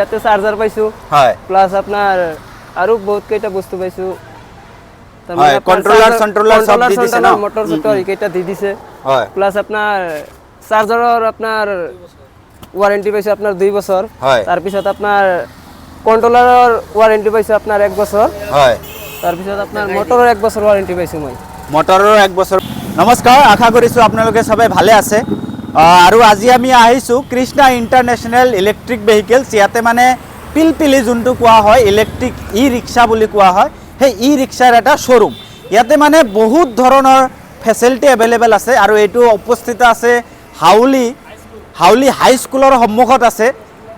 ইয়াতে চাৰ্জাৰ পাইছোঁ। প্লাছ আপোনাৰ আৰু বহুত কেইটা বস্তু পাইছোঁ। হয়, controller চন্ট্ৰলাৰ চব দি দিছে ন? মটৰ চটৰ এইকেইটা দি দিছে। প্লাছ আপোনাৰ চাৰ্জাৰৰ আপোনাৰ ৱাৰেণ্টি পাইছোঁ আপোনাৰ 2 বছৰ। তাৰপিছত আপোনাৰ কণ্ট্ৰলাৰৰ ৱাৰেণ্টি পাইছোঁ আপোনাৰ এক বছৰ। তাৰপিছত আপোনাৰ মটৰৰ এক বছৰ ৱাৰেণ্টি পাইছোঁ মই। মটৰৰ এক বছৰ। নমস্কাৰ, আশা কৰিছোঁ আপোনালোকে চবে ভালে আছে। আৰু আজি আমি আহিছোঁ কৃষ্ণা ইণ্টাৰনেশ্যনেল ইলেক্ট্ৰিক ভেহিকেলছ। ইয়াতে মানে পিলপিলি যোনটো কোৱা হয়, ইলেক্ট্ৰিক ই ৰিক্সা বুলি কোৱা হয়, সেই ই ৰিক্সাৰ এটা শ্ব'ৰুম। ইয়াতে মানে বহুত ধৰণৰ ফেচিলিটি এভেইলেবল আছে আৰু এইটো উপস্থিত আছে হাউলি হাউলি হাইস্কুলৰ সন্মুখত আছে,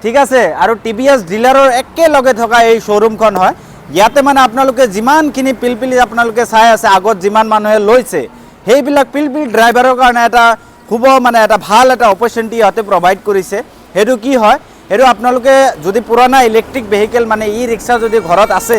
ঠিক আছে। আৰু টিভিএছ ডিলাৰৰ একেলগে থকা এই শ্ব'ৰুমখন হয়। ইয়াতে মানে আপোনালোকে যিমানখিনি পিলপিলি আপোনালোকে চাই আছে, আগত যিমান মানুহে লৈছে, সেইবিলাক পিলপিলি ড্ৰাইভাৰৰ কাৰণে এটা শুভ মানে এটা ভাল এটা অপৰচুনিটি ইহঁতে প্ৰভাইড কৰিছে। সেইটো কি হয়, সেইটো আপোনালোকে যদি পুৰণা ইলেক্ট্ৰিক ভেহিকেল মানে ই ৰিক্সা যদি ঘৰত আছে,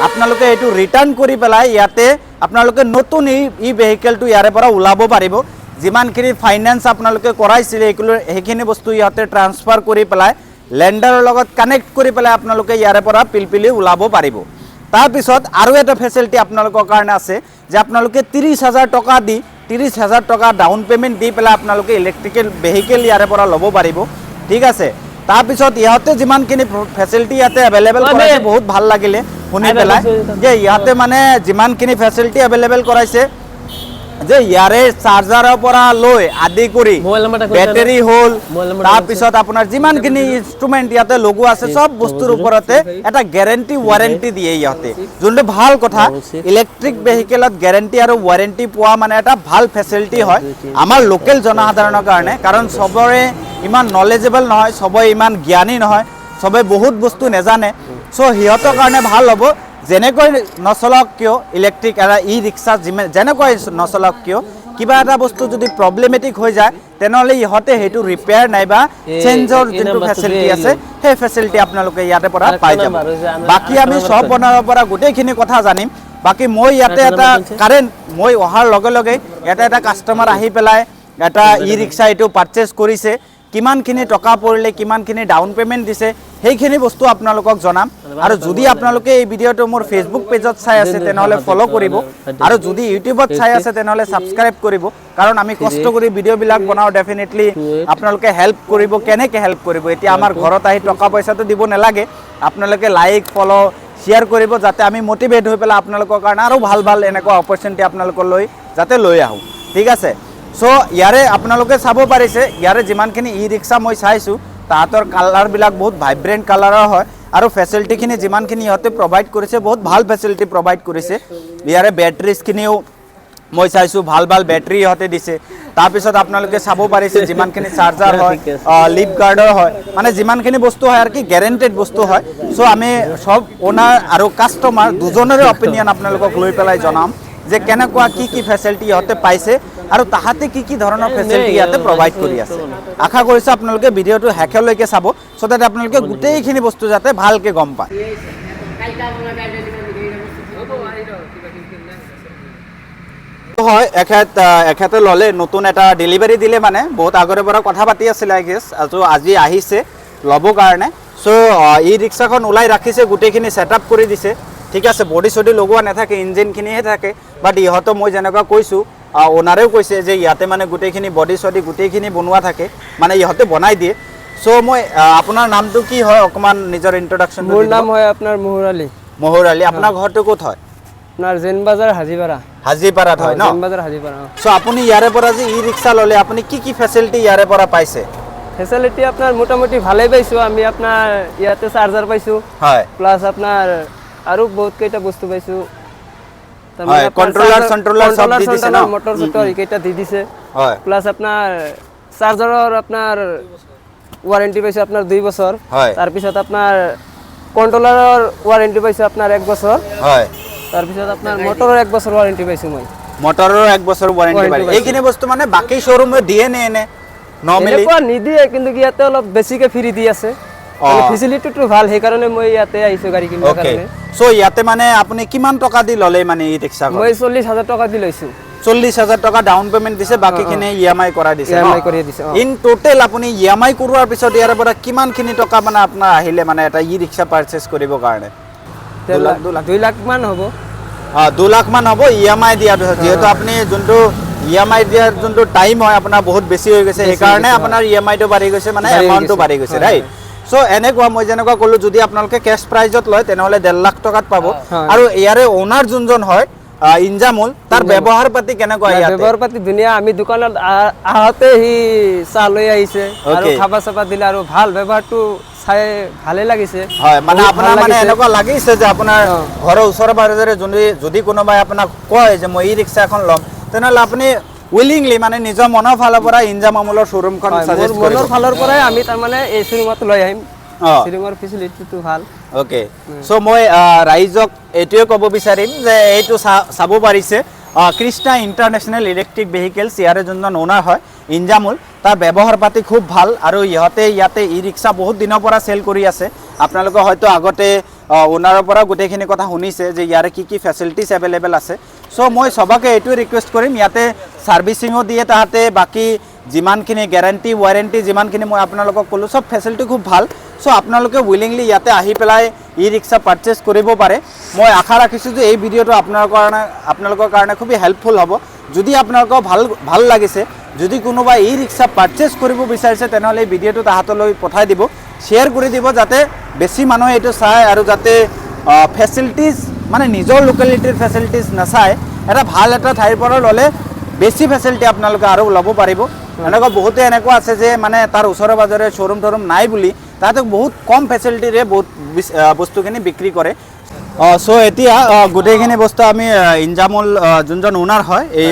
আপোনালোকে এইটো ৰিটাৰ্ণ কৰি পেলাই ইয়াতে আপোনালোকে নতুন ই ভেহিকেলটো ইয়াৰে পৰা ওলাব পাৰিব। যিমানখিনি ফাইনেন্স আপোনালোকে কৰাইছিলে, সেইখিনি বস্তু ইহঁতে ট্ৰান্সফাৰ কৰি পেলাই লেণ্ডাৰৰ লগত কানেক্ট কৰি পেলাই আপোনালোকে ইয়াৰে পৰা পিলপিলি ওলাব পাৰিব। তাৰপিছত আৰু এটা ফেচিলিটি আপোনালোকৰ কাৰণে আছে যে আপোনালোকে 30,000 টকা দি, 30,000 টকা ডাউন পে'মেণ্ট দি পেলাই আপোনালোকে ইলেক্ট্ৰিকেল ভেহিকেল ইয়াৰে পৰা ল'ব পাৰিব, ঠিক আছে। তাৰপিছত ইহঁতে যিমানখিনি ফেচিলিটি ইয়াতে এভেইলেবল কৰাইছে, বহুত ভাল লাগিলে শুনি পেলাই যে ইয়াতে মানে যিমানখিনি ফেচিলিটি এভেইলেবল কৰাইছে যে ইয়াৰে চাৰ্জাৰৰ পৰা লৈ আদি কৰি মোবাইল নাম্বাৰটা কৈ দিয়া না। বেটেৰী হ'ল, মোবাইল নাম্বাৰটা। তাৰপিছত আপোনাৰ যিমানখিনি ইনষ্ট্ৰুমেণ্ট ইয়াতে লগোৱা আছে, চব বস্তুৰ ওপৰতে এটা গেৰেণ্টি ৱাৰেণ্টি দিয়ে ইহঁতে, যোনটো ভাল কথা। ইলেক্ট্ৰিক ভেহিকেলত গেৰেণ্টি আৰু ৱাৰেণ্টি পোৱা মানে এটা ভাল ফেচিলিটি হয় আমাৰ লোকেল জনসাধাৰণৰ কাৰণে, কাৰণ চবৰে ইমান নলেজেবল নহয়, চবে ইমান জ্ঞানী নহয়, চবে বহুত বস্তু নেজানে। চ' সিহঁতৰ কাৰণে ভাল হ'ব। যেনেকৈ নচলাওক কিয়, ইলেক্ট্ৰিক এটা ই ৰিক্সা যিমান যেনেকৈ নচলাওক কিয়, কিবা এটা বস্তু যদি প্ৰব্লেমেটিক হৈ যায়, তেনেহ'লে ইহঁতে সেইটো ৰিপেয়াৰ নাইবা চেঞ্জৰ এই যোনটো নাম্বাৰটো ফেচিলিটি দিয়ে। আছে, সেই ফেচিলিটি আপোনালোকে ইয়াতে পৰা আৰেকটা পাই যাব। নাম্বাৰ, ওই যে আমি বাকী আমি আৰেকটা চব নাম্বাৰ। অনাৰৰ পৰা গোটেইখিনি কথা জানিম। বাকী মই ইয়াতে আৰেকটা এটা নাম্বাৰ শুনছে? কাৰেণ্ট মই অহাৰ লগে লগে ইয়াতে এটা কাষ্টমাৰ আহি পেলাই এটা ই ৰিক্সা এইটো পাৰচেছ কৰিছে। কিমানখিনি টকা পৰিলে, কিমানখিনি ডাউন পে'মেণ্ট দিছে, সেইখিনি বস্তু আপোনালোকক জনাম। আৰু যদি আপোনালোকে এই ভিডিঅ'টো মোৰ ফেচবুক পেজত চাই আছে, তেনেহ'লে ফ'ল' কৰিব আৰু যদি ইউটিউবত চাই আছে, তেনেহ'লে ছাবস্ক্ৰাইব কৰিব, কাৰণ আমি কষ্ট কৰি ভিডিঅ'বিলাক বনাওঁ। ডেফিনেটলি আপোনালোকে হেল্প কৰিব। কেনেকৈ হেল্প কৰিব? এতিয়া আমাৰ ঘৰত আহি টকা পইচাটো দিব নালাগে। আপোনালোকে লাইক, ফ'ল', শ্বেয়াৰ কৰিব, যাতে আমি মটিভেট হৈ পেলাই আপোনালোকৰ কাৰণে আৰু ভাল ভাল এনেকুৱা অপৰচুনিটি আপোনালোকলৈ যাতে লৈ আহোঁ, ঠিক আছে। চ' ইয়াৰে আপোনালোকে চাব পাৰিছে, ইয়াৰে যিমানখিনি ই ৰিক্সা মই চাইছোঁ, তাহাঁতৰ কালাৰবিলাক বহুত ভাইব্ৰেণ্ট কালাৰৰ হয় আৰু ফেচিলিটিখিনি যিমানখিনি ইহঁতে প্ৰভাইড কৰিছে, বহুত ভাল ফেচিলিটি প্ৰভাইড কৰিছে। ইয়াৰে বেটাৰিজখিনিও মই চাইছোঁ, ভাল ভাল বেটাৰী ইহঁতে দিছে। তাৰপিছত আপোনালোকে চাব পাৰিছে, যিমানখিনি চাৰ্জাৰ হয়, ঠিকে আছে। লিপ গাৰ্ডৰ হয়, মানে যিমানখিনি বস্তু হয় আৰু কি গেৰেণ্টেড বস্তু হয়। চ' আমি চব অ'নাৰ আৰু কাষ্টমাৰ দুজনৰে অপিনিয়ন আপোনালোকক লৈ পেলাই জনাম যে কেনেকুৱা কি কি ফেচিলিটি ইহঁতে পাইছে আৰু তাহাঁতে কি কি ধৰণৰ ফেচিলিটি ইয়াতে প্ৰভাইড কৰি আছে। আশা কৰিছোঁ আপোনালোকে ভিডিঅ'টো শেষলৈকে চাব, চ' যাতে আপোনালোকে গোটেইখিনি বস্তু যাতে ভালকৈ গম পায়। হ'ব, আহি ৰ, কিবা কিবি নাই। হয়, এখেতে ল'লে, নতুন এটা ডেলিভাৰী দিলে, মানে বহুত আগৰে পৰা কথা পাতি আছিলে, I guess. আৰু আজি আহিছে ল'ব কাৰণে। চ' ই ৰিক্সাখন ওলাই ৰাখিছে, গোটেইখিনি ছেট আপ কৰি দিছে, ঠিক আছে। বডি চডি লগোৱা নাথাকে, ইঞ্জিনখিনিহে থাকে। বাট ইহঁতক মই যেনেকুৱা কৈছোঁ, অ'নাৰেও কৈছে যে ইয়াতে মানে গোটেইখিনি বডি চডি গোটেইখিনি বনোৱা থাকে, মানে ইহঁতে বনাই দিয়ে। চ' মই আপোনাৰ নামটো কি হয়? অকণমান নিজৰ ইন্ট্ৰডাকশ্যন। মোৰ নাম হয় আপোনাৰ মহুৰ আলী। মহুৰ আলী। আপোনাৰ ঘৰটো ক'ত হয়? আপোনাৰ জেন বাজাৰ, হাজিপাৰা। হাজিপাৰাত হয় ন? জেন বাজাৰ, হাজিপাৰা, অ। চ' আপুনি ইয়াৰে পৰা যে ই ৰিক্সা ল'লে, আপুনি কি কি ফেচিলিটি ইয়াৰে পৰা পাইছে? ফেচিলিটি আপোনাৰ মোটামুটি ভালেই পাইছোঁ আমি। আপোনাৰ ইয়াতে চাৰ্জাৰ পাইছোঁ। প্লাছ আপোনাৰ আৰু বহুত কেইটা বস্তু পাইছোঁ। Controller চন্ট্ৰলাৰ চব দি দিছে ন? মটৰ চটৰ এইকেইটা দি দিছে। প্লাছ আপোনাৰ চাৰ্জাৰৰ আপোনাৰ ৱাৰেণ্টি পাইছোঁ আপোনাৰ 2 বছৰ। তাৰপিছত আপোনাৰ কণ্ট্ৰলাৰৰ ৱাৰেণ্টি পাইছোঁ আপোনাৰ এক বছৰ। তাৰপিছত আপোনাৰ মটৰৰ এক বছৰ ৱাৰেণ্টি পাইছোঁ মই। মটৰৰ এক বছৰ ৱাৰেণ্টি Warranty পাই। পাইছোঁ। এইখিনি বস্তু মানে বাকী শ্ব'ৰুমে দিয়ে নে এনে নৰ্মেলি? এনেকুৱা নিদিয়ে, কিন্তু কি ইয়াতে অলপ বেছিকে ফ্ৰী দি আছে। ফেচিলিটিটো ভাল, সেইকাৰণে মই ইয়াতে আহিছোঁ গাড়ী কিনিবৰ কাৰণে। চ' ইয়াতে মানে আপুনি কিমান টকা দি ল'লে মানে ই ৰিক্সাখন? মই 40,000 টকা দি লৈছোঁ। 40,000 টকা ডাউন পে'মেণ্ট দিছে, বাকীখিনি ইএমআই কৰাই দিছে। EMI কৰি দিছে, অ। ইন টোটেল আপুনি ইএমআই কৰোৱাৰ পিছত ইয়াৰ পৰা কিমানখিনি টকা মানে আপোনাৰ আহিলে, মানে এটা ই ৰিক্সা পাৰচেছ কৰিবৰ কাৰণে? 2 লাখ, 2 লাখ? 2 লাখমান হ'ব। অঁ, 2 লাখমান হ'ব ইএমআই দিয়াৰ পিছত। যিহেতু আপুনি যোনটো ইএমআই দিয়াৰ যোনটো টাইম হয়, আপোনাৰ বহুত বেছি হৈ গৈছে, বেছি হৈ সেইকাৰণে গৈছে, আপোনাৰ ইএমআইটো বাঢ়ি গৈছে, মানে বাঢ়ি এমাউণ্টটো গৈছে। বাঢ়ি গৈছে। হয়, ৰাইট। চ' এনেকুৱা মই যেনেকুৱা ক'লোঁ, যদি আপোনালোকে কেছ প্ৰাইজত লয়, তেনেহ'লে 1.5 লাখ টকাত পাব। আৰু ইয়াৰে অ'নাৰ যোনজন হয়, ইনজামুল, তাৰ ব্যৱহাৰ পাতি কেনেকুৱা ইয়াতে? ব্যৱহাৰ পাতি ধুনীয়া। আমি দোকানত আহোঁতে সি চাহ লৈ আহিছে আৰু খাবা চাবা দিলে আৰু ভাল ব্যৱহাৰটো চাই ভালে লাগিছে। হয়, মানে বহুত আপোনাৰ ভাল মানে লাগিছে। এনেকুৱা লাগিছে যে আপোনাৰ ঘৰৰ ওচৰে পাজৰে যদি কোনোবাই আপোনাক কয় যে মই ই ৰিক্সা এখন ল'ম, তেনেহ'লে আপুনি উইলিংলি, মানে নিজৰ মনৰ ফালৰ পৰা ইনজামামুলৰ শ্ব'ৰুমখন হয়, মোৰ ছাজেষ্ট কৰিব? মনৰ ফালৰ পৰাই আমি তাৰমানে এই শ্ব'ৰুমত লৈ আহিম। শ্ব'ৰুমৰ ফেচিলিটিটো ভাল। অ'কে, চ' মই ৰাইজক এইটোৱে ক'ব বিচাৰিম যে এইটো চাব পাৰিছে, কৃষ্ণা ইণ্টাৰনেশ্যনেল ইলেক্ট্ৰিক ভেহিকেলছ, ইয়াৰে যোনজন অ'নাৰ হয় ইনজামুল, তাৰ ব্যৱহাৰ পাতি খুব ভাল আৰু ইহঁতে ইয়াতে ই ৰিক্সা বহুত দিনৰ পৰা চেল কৰি আছে। আপোনালোকে হয়তো আগতে অ'নাৰৰ পৰা গোটেইখিনি কথা শুনিছে যে ইয়াৰে কি কি ফেচিলিটিছ এভেইলেবল আছে। চ' মই চবকে এইটোৱে ৰিকুৱেষ্ট কৰিম, ইয়াতে ছাৰ্ভিচিঙো দিয়ে তাহাঁতে, বাকী যিমানখিনি গেৰাণ্টি ৱাৰেণ্টি যিমানখিনি মই আপোনালোকক ক'লোঁ, চব ফেচিলিটি খুব ভাল। চ' আপোনালোকে উইলিংলি ইয়াতে আহি পেলাই ই ৰিক্সা পাৰচেছ কৰিব পাৰে। মই আশা ৰাখিছোঁ যে এই ভিডিঅ'টো আপোনালোকৰ কাৰণে খুবেই হেল্পফুল হ'ব। যদি আপোনালোকৰ ভাল ভাল লাগিছে, যদি কোনোবা ই ৰিক্সা পাৰচেছ কৰিব বিচাৰিছে, তেনেহ'লে এই ভিডিঅ'টো তাহাঁতলৈ পঠাই দিব, শ্বেয়াৰ কৰি দিব, যাতে বেছি মানুহে এইটো চায় আৰু যাতে ফেচিলিটিছ, মানে নিজৰ লোকেলিটিৰ ফেচিলিটিছ নাচায়, এটা ভাল এটা ঠাইৰ পৰা ল'লে বেছি ফেচিলিটি আপোনালোকে আৰু ল'ব পাৰিব। এনেকুৱা বহুতে এনেকুৱা আছে যে মানে তাৰ ওচৰে পাজৰে শ্ব'ৰুম ট'ৰুম নাই বুলি তাহাঁতক বহুত কম ফেচিলিটিৰে বহুত বস্তুখিনি বিক্ৰী কৰে। চ' এতিয়া গোটেইখিনি বস্তু আমি ইনজামুল যোনজন অ'নাৰ হয় এই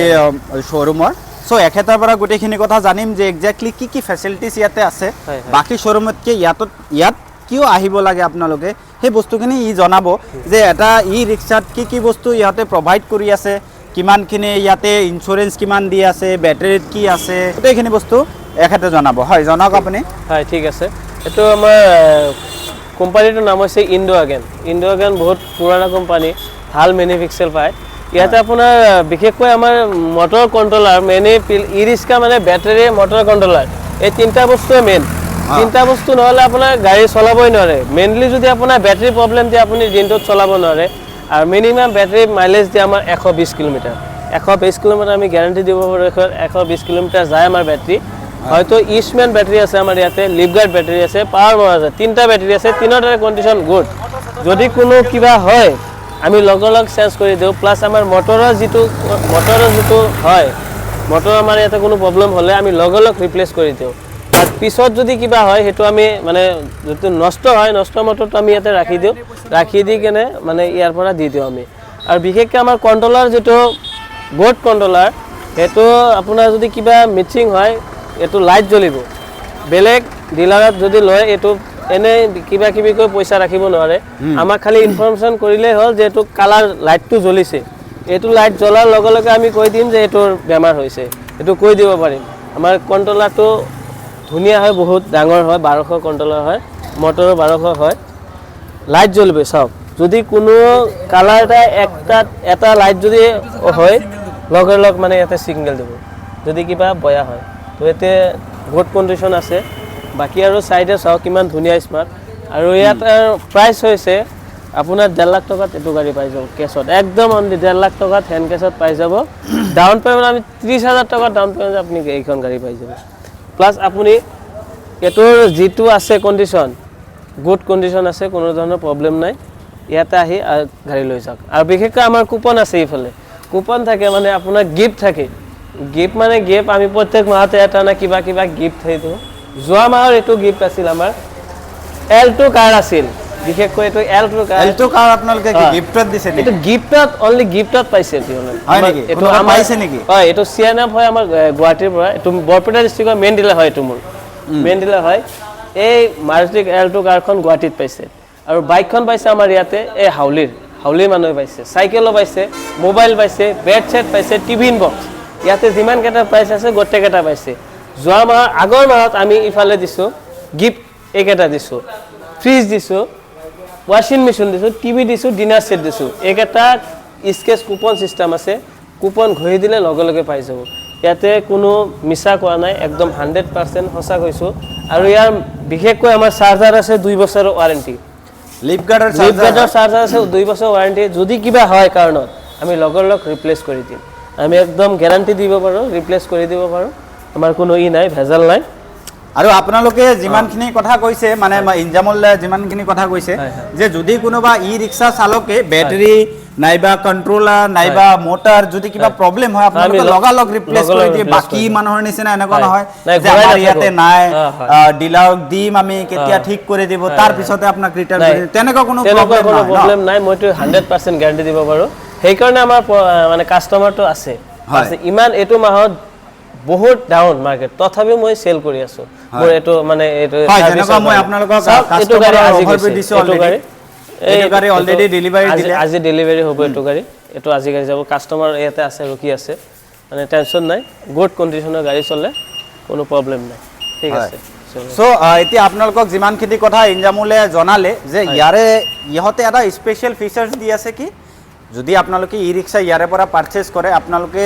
শ্ব'ৰুমৰ, চ' এখেতৰ পৰা গোটেইখিনি কথা জানিম যে একজেক্টলি কি কি ফেচিলিটিছ ইয়াতে আছে, হয়, হয়। বাকী শ্ব'ৰুমতকৈ ইয়াত কিয় আহিব লাগে আপোনালোকে, সেই বস্তুখিনি ই জনাব যে এটা ই ৰিক্সাত কি কি বস্তু ইহঁতে প্ৰভাইড কৰি আছে, কিমানখিনি ইয়াতে ইঞ্চুৰেঞ্চ কিমান দি আছে, বেটাৰীত কি আছে, গোটেইখিনি বস্তু এখেতে জনাব। হয়, জনাওক আপুনি। হয়, ঠিক আছে। এইটো আমাৰ কোম্পানীটোৰ নাম হৈছে ইণ্ডো আগেন। ইণ্ডো আগেন বহুত পুৰণা কোম্পানী, ভাল মেনুফেকচাৰ পায় ইয়াতে। আপোনাৰ বিশেষকৈ আমাৰ মটৰ কণ্ট্ৰলাৰ মেইন, ই ৰিক্সা মানে বেটাৰী, মটৰ, কণ্ট্ৰলাৰ, এই তিনিটা বস্তুৱে মেইন। তিনিটা বস্তু নহ'লে আপোনাৰ গাড়ী চলাবই নোৱাৰে। মেইনলি যদি আপোনাৰ বেটাৰী প্ৰব্লেম দিয়ে, আপুনি দিনটোত চলাব নোৱাৰে। আৰু মিনিমাম বেটাৰী মাইলেজ দিয়ে আমাৰ 120 কিলোমিটাৰ। 120 কিলোমিটাৰ আমি গেৰাণ্টি দিব পাৰোঁ। 120 কিলোমিটাৰ যায় আমাৰ বেটাৰী। হয়তো ইষ্টমেন বেটাৰী আছে আমাৰ ইয়াতে, লিভগাৰ্ড বেটাৰী আছে, পাৱাৰ মৰ আছে, তিনিটা বেটাৰী আছে। তিনিওটাৰে কণ্ডিশ্যন গুড। যদি কোনো কিবা হয়, আমি লগে লগ চেঞ্জ কৰি দিওঁ। প্লাছ আমাৰ মটৰৰ যিটো হয়, মটৰ আমাৰ ইয়াতে কোনো প্ৰব্লেম হ'লে আমি লগে লগ ৰিপ্লেচ কৰি দিওঁ। তাৰ পিছত যদি কিবা হয়, সেইটো আমি মানে যিটো নষ্ট হয়, নষ্ট মটৰটো আমি ইয়াতে ৰাখি দিওঁ। ৰাখি দি কেনে মানে ইয়াৰ পৰা দি দিওঁ আমি। আৰু বিশেষকৈ আমাৰ কণ্ট্ৰলাৰ, যিটো বৰ্ড কণ্ট্ৰলাৰ, সেইটো আপোনাৰ যদি কিবা মিচিং হয়, এইটো লাইট জ্বলিব। বেলেগ ডিলাৰত যদি লয়, এইটো এনেই কিবা কিবিকৈ পইচা ৰাখিব নোৱাৰে। আমাক খালি ইনফৰমেশ্যন কৰিলেই হ'ল যে এইটো কালাৰ লাইটটো জ্বলিছে। এইটো লাইট জ্বলাৰ লগে লগে আমি কৈ দিম যে এইটোৰ বেমাৰ হৈছে, এইটো কৈ দিব পাৰিম। আমাৰ কণ্ট্ৰলাৰটো ধুনীয়া হয়, বহুত ডাঙৰ হয়, 1200 কণ্ট্ৰলাৰ হয়, মটৰো 1200 হয়। লাইট জ্বলিব। চাওক, যদি কোনো কালাৰ এটা এটা লাইট যদি হয়, লগে লগ মানে ইয়াতে ছিগনেল দিব যদি কিবা বেয়া হয়। তো ইয়াতে গুড কণ্ডিশ্যন আছে। বাকী আৰু চাইডে চাওক, কিমান ধুনীয়া স্মাৰ্ট। আৰু ইয়াত প্ৰাইচ হৈছে আপোনাৰ 1.5 লাখ টকাত এইটো গাড়ী পাই যাব কেছত, একদম অনলি 1.5 লাখ টকাত হেণ্ড কেছত পাই যাব। ডাউন পে'মেণ্ট আমি 30,000 টকাত ডাউন পে'মেণ্ট আপুনি এইখন গাড়ী পাই যাব। প্লাছ আপুনি এইটোৰ যিটো আছে কণ্ডিশ্যন, গুড কণ্ডিশ্যন আছে, কোনো ধৰণৰ প্ৰব্লেম নাই। ইয়াতে আহি গাড়ী লৈ যাওক। আৰু বিশেষকৈ আমাৰ কুপন আছে। ইফালে কুপন থাকে, মানে আপোনাৰ গিফ্ট থাকে। গিফ্ট মানে গিফ্ট আমি প্ৰত্যেক মাহতে এটা না কিবা কিবা গিফ্ট থৈ দিওঁ। যোৱা মাহৰ এইটো গিফ্ট আছিল আমাৰ এল্টো কাৰ আছিল। বিশেষকৈ এইটো এল্টো কাৰ। এল্টো কাৰ আপোনালোকে কি গিফ্টত দিছে নেকি? এইটো গিফ্টত, অনলি গিফ্টত পাইছে তেওঁলোকে। হয় নেকি? এইটো কোনোবা আমাৰ পাইছে নেকি? হয়, এইটো চি এন এফ হয় আমাৰ গুৱাহাটীৰ পৰা। এইটো বৰপেটা ডিষ্ট্ৰিক্টৰ মেইন ডিলাৰ হয়। এইটো মোৰ মেইন ডিলাৰ হয়। এই মাৰুতি এল্টো কাৰখন গুৱাহাটীত পাইছে আৰু বাইকখন পাইছে আমাৰ ইয়াতে এই হাউলিৰ মানুহে পাইছে। চাইকেলো পাইছে, মোবাইল পাইছে, বেড ছেট পাইছে, টিফিন বক্স। ইয়াতে যিমানকেইটা প্ৰাইচ আছে, গোটেইকেইটা পাইছে। যোৱা মাহৰ আগৰ মাহত আমি ইফালে দিছোঁ গিফ্ট, এইকেইটা দিছোঁ, ফ্ৰিজ দিছোঁ, ৱাশ্বিং মেচিন দিছোঁ, টিভি দিছোঁ, ডিনাৰ ছেট দিছোঁ। এইকেইটা স্ক্ৰেচ কুপন চিষ্টেম আছে। কুপন ঘঁহি দিলে লগে লগে পাই যাব। ইয়াতে কোনো মিছা কোৱা নাই, একদম 100% সঁচা কৈছোঁ। আৰু ইয়াৰ বিশেষকৈ আমাৰ চাৰ্জাৰ আছে 2 বছৰৰ ৱাৰেণ্টি। লিপগাৰ্ডৰ লিপগাৰ্ডৰ চাৰ্জাৰ আছে 2 বছৰ ৱাৰেণ্টি। যদি কিবা হয় কাৰণত আমি লগৰ লগ ৰিপ্লেচ কৰি দিম, আমি একদম গেৰাণ্টি দিব পাৰোঁ, ৰিপ্লেচ কৰি দিব পাৰোঁ, আমাৰ কোনো ই নাই, ভেজাল নাই। আৰু আপোনালোকে যিমানখিনি কথা কৈছে, মানে ইনজামুল যিমানখিনি কথা কৈছে যে যদি কোনোবা ই ৰিক্সা চালকে বেটাৰী নাইবা কণ্ট্ৰলাৰ নাইবা মটৰ যদি কিবা প্ৰব্লেম হয়, আপোনালোকে লগালগ ৰিপ্লেচ কৰি দিয়ে। বাকী মানুহৰ নিচিনা এনেকুৱা নহয় যে আমাৰ ইয়াতে নাই, ডিলাৰক দিম আমি, কেতিয়া ঠিক কৰি দিব তাৰপিছতে আপোনাক ৰিটাৰ্ণ কৰি দিম, তেনেকুৱা কোনো প্ৰব্লেম নাই। মইতো 100% গেৰাণ্টি দিব পাৰোঁ। সেইকাৰণে আমাৰ মানে কাষ্টমাৰটো আছে ইমান। এইটো মাহত বহুত ডাউন মাৰ্কেট, তথাপিও মই চেল কৰি আছো। মোৰ এইটো মানে এইটো মই আপোনালোকক এইটো গাড়ী আজি দিছো, এইটো গাড়ী অলৰেডি ডেলিভাৰী দিলে, আজি ডেলিভাৰী হ'ব এইটো গাড়ী, এইটো আজি গাড়ী যাব। কাষ্টমাৰ ইয়াতে আছে, ৰখি আছে, মানে টেনশ্যন নাই, গুড কণ্ডিশ্যনৰ গাড়ী চলে, কোনো প্ৰব্লেম নাই। ঠিক আছে। চ' এতিয়া আপোনালোকক যিমানখিনি কথা ইনজামুলে জনালে যে ইয়াৰে ইহঁতে এটা স্পেচিয়েল ফিচাৰ্ছ দি আছে কি, যদি আপোনালোকে ই ৰিক্সা ইয়াৰে পৰা পাৰচেছ কৰে, আপোনালোকে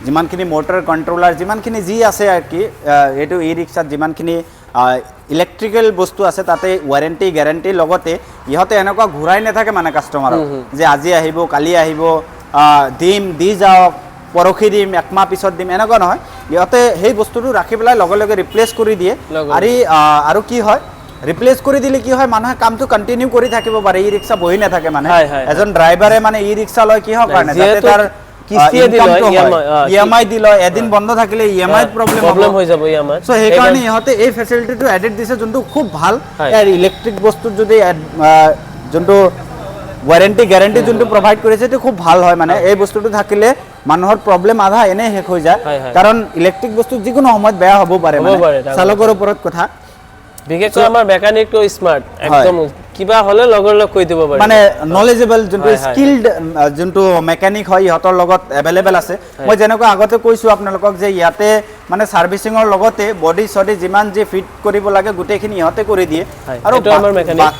যিমানখিনি মটৰ কণ্ট্ৰলাৰ যিমানখিনি যি আছে আৰু কি এইটো ই ৰিক্সাত যিমানখিনি ইলেক্ট্ৰিকেল বস্তু আছে তাতে ৱাৰেণ্টি গেৰাণ্টিৰ লগতে ইহঁতে এনেকুৱা ঘূৰাই নাথাকে মানে কাষ্টমাৰক যে আজি আহিব কালি আহিব, দিম দি যাওক, পৰহি দিম, একমাহ পিছত দিম, এনেকুৱা নহয়। ইহঁতে সেই বস্তুটো ৰাখি পেলাই লগে লগে ৰিপ্লেচ কৰি দিয়ে। আৰু কি হয়, ৰিপ্লেচ কৰি দিলে কি হয়, মানুহে কামটো কণ্টিনিউ কৰি থাকিব পাৰে, ই ৰিক্সা বহি নাথাকে। মানে এজন ড্ৰাইভাৰে মানে ই ৰিক্সা লয় কিহৰ কাৰণে, যাতে তাৰ ইএমআই দি লয়, এদিন বন্ধ থাকিলে ইএমআই প্ৰব্লেম হৈ যাব, ইএমআই। সো সেইকাৰণে ইহঁতে এই ফেচিলিটিটো এডেড দিছে, যোনটো খুব ভাল। ইলেক্ট্ৰিক বস্তুত যদি যোনটো ৱাৰেণ্টি গেৰাণ্টি যোনটো প্ৰভাইড কৰিছে সেইটো খুব ভাল হয়। মানে এই বস্তুটো থাকিলে মানুহৰ প্ৰব্লেম আধা এনেই শেষ হৈ যায়, কাৰণ ইলেক্ট্ৰিক বস্তু যিকোনো সময়ত বেয়া হ'ব পাৰে, চালকৰ ওপৰত কথা। বিশেষকৈ আমাৰ মেকানিকটো স্মাৰ্ট, একদম কিবা হ'লে লগৰ লগ কৈ দিব পাৰে, মানে নলেজেবল যোনটো স্কিলড যোনটো মেকানিক হয় ইহঁতৰ লগত এভেইলেবল আছে। মই যেনেকুৱা আগতে কৈছোঁ আপোনালোকক যে ইয়াতে মানে ছাৰ্ভিচিঙৰ লগতে বডি চডি যিমান যি ফিট কৰিব লাগে গোটেইখিনি ইহঁতে কৰি দিয়ে। আৰু আমাৰ মেকানিক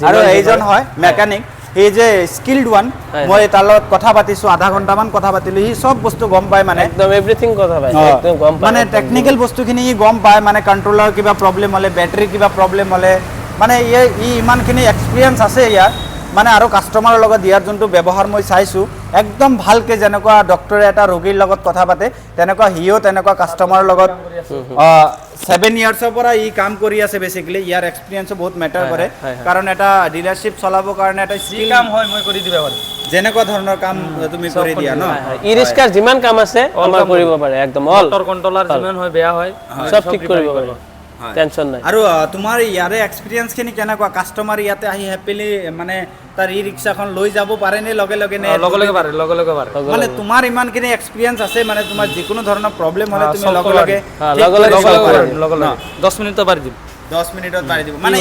আৰু এইজন হয় মেকানিক, সেই যে স্কিলড ওৱান, মই তাৰ লগত কথা পাতিছোঁ, আধা ঘণ্টামান কথা পাতিলোঁ, সি চব বস্তু গম পায়, মানে একদম এভৰিথিং কথা পায়, একদম গম পায়, মানে টেকনিকেল বস্তুখিনি সি গম পায়। মানে কণ্ট্ৰলাৰ কিবা প্ৰব্লেম হ'লে, বেটাৰী কিবা প্ৰব্লেম হ'লে, মানে ই ইমানখিনি এক্সপিৰিয়েঞ্চ আছে ইয়াৰ। মানে আৰু কাষ্টমাৰৰ লগত ইয়াৰ যোনটো ব্যৱহাৰ মই চাইছোঁ, একদম ভালকৈ যেনেকুৱা ডক্টৰে এটা ৰোগীৰ লগত কথা পাতে তেনেকুৱা সিও তেনেকুৱা কাষ্টমাৰৰ লগত 7 ইয়াৰ্ছৰ পৰা ই কাম কৰি আছে। বেচিকেলি ইয়াৰ এক্সপিৰিয়েঞ্চো বহুত মেটাৰ কৰে, কাৰণ এটা ডিলাৰশ্বিপ চলাবৰ কাৰণে এটা স্কিল কাম হয়, মই কৰি দিব পাৰোঁ, যেনেকুৱা ধৰণৰ কাম তুমি কৰি দিয়া ন। ই ৰিক্সাৰ যিমান কাম আছে আমাৰ কৰিব পাৰে, একদম অল মটৰ কণ্ট্ৰলাৰ যিমান হয় বেয়া হয় চব ঠিক কৰিব পাৰে, টেনশ্যন নাই। আৰু তোমাৰ ইয়াৰে এক্সপিৰিয়েঞ্চখিনি কেনেকুৱা, কাষ্টমাৰ ইয়াতে আহি হেপিলি মানে তাৰ ই ৰিক্সাখন লৈ যাব পাৰেনে লগে লগে? নে লগে লগে পাৰে, লগে লগে পাৰে। মানে তোমাৰ ইমানখিনি এক্সপিৰিয়েঞ্চ আছে, মানে তোমাৰ যিকোনো ধৰণৰ প্ৰব্লেম হ'লে তুমি লগে লগে লগে লগে 10 মিনিটত পাৰি দিম, 10 মিনিটত পাৰি দিব। মানে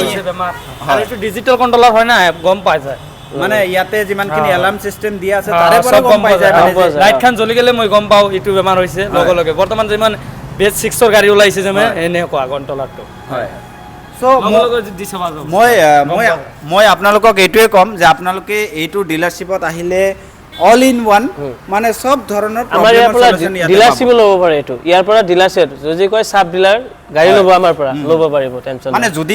আৰু এইটো ডিজিটেল কণ্ট্ৰলাৰ হয় না, গম পাই যায়। মানে ইয়াতে যিমানখিনি এলাৰ্ম চিষ্টেম দিয়া আছে তাৰে পৰা গম পাই যায়, লাইটখন জ্বলি গ'লে মই গম পাওঁ এইটো বেমাৰ হৈছে লগে লগে। বৰ্তমান যিমান বেচ 6ৰ গাড়ী ওলাইছে যে এনেকুৱা কণ্ট্ৰলাৰটো হয়। চ' মই মই মই আপোনালোকক এইটোৱে ক'ম যে আপোনালোকে এইটো ডিলাৰশ্বিপত আহিলে অল ইন ওৱান, মানে চব ধৰণৰ আমাৰ ইয়াৰ পৰা ডিলাৰশ্বিপ ল'ব পাৰে। এইটো ইয়াৰ পৰা ডিলাৰশ্বিপ যদি কয় সাব ডিলাৰ গাড়ী ল'ব আমাৰ পৰা ল'ব পাৰিব, টেনশ্যন মানে যদি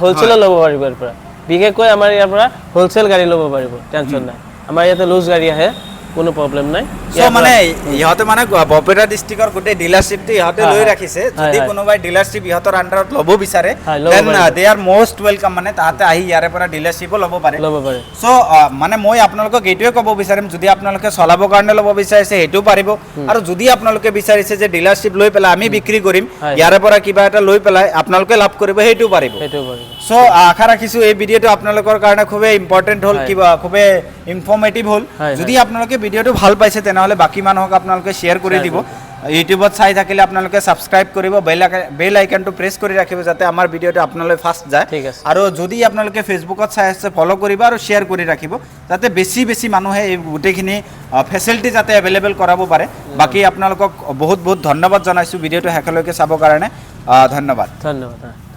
হোলচেল ল'ব পাৰিব ইয়াৰ পৰা। বিশেষকৈ আমাৰ ইয়াৰ পৰা হোলচেল গাড়ী ল'ব পাৰিব, টেনশ্যন নাই। আমাৰ ইয়াতে লুজ গাড়ী আহে, কোনো প্ৰব্লেম নাই। চ' মানে ইহঁতে মানে বৰপেটা ডিষ্ট্ৰিক্টৰ গোটেই ডিলাৰশ্বিপটো ইহঁতে লৈ ৰাখিছে। যদি কোনোবাই ডিলাৰশ্বিপ ইহঁতৰ আণ্ডাৰত ল'ব বিচাৰে then they are most welcome, মানে তাহাঁতে আহি ইয়াৰে পৰা ডিলাৰশ্বিপো ল'ব পাৰে, ল'ব পাৰে। চ' মানে মই আপোনালোকক এইটোৱে ক'ব বিচাৰিম, যদি আপোনালোকে চলাবৰ কাৰণে ল'ব বিচাৰিছে সেইটোও পাৰিব, আৰু যদি আপোনালোকে বিচাৰিছে যে ডিলাৰশ্বিপ লৈ পেলাই আমি বিক্ৰী কৰিম, ইয়াৰে পৰা কিবা এটা লৈ পেলাই আপোনালোকে লাভ কৰিব, সেইটোও পাৰিব। চ' আশা ৰাখিছোঁ এই ভিডিঅ'টো আপোনালোকৰ কাৰণে খুবেই ইম্পৰ্টেণ্ট হ'ল, কিবা খুবেই ইনফৰ্মেটিভ হ'ল। যদি আপোনালোকে ভিডিঅ'টো ভাল পাইছে তেনেহ'লে বাকী মানুহক আপোনালোকে শ্বেয়াৰ কৰি দিব। ইউটিউবত চাই থাকিলে আপোনালোকে ছাবস্ক্ৰাইব কৰিব, বেল আইকনটো প্ৰেছ কৰি ৰাখিব যাতে আমাৰ ভিডিঅ'টো আপোনালৈ ফাৰ্ষ্ট যায়। আৰু যদি আপোনালোকে ফেচবুকত চাই আছে ফ'ল' কৰিব আৰু শ্বেয়াৰ কৰি ৰাখিব যাতে বেছি বেছি মানুহে এই গোটেইখিনি ফেচিলিটি যাতে এভেইলেবল কৰাব পাৰে। বাকী আপোনালোকক বহুত বহুত ধন্যবাদ জনাইছোঁ ভিডিঅ'টো শেষলৈকে চাবৰ কাৰণে। ধন্যবাদ। ধন্যবাদ।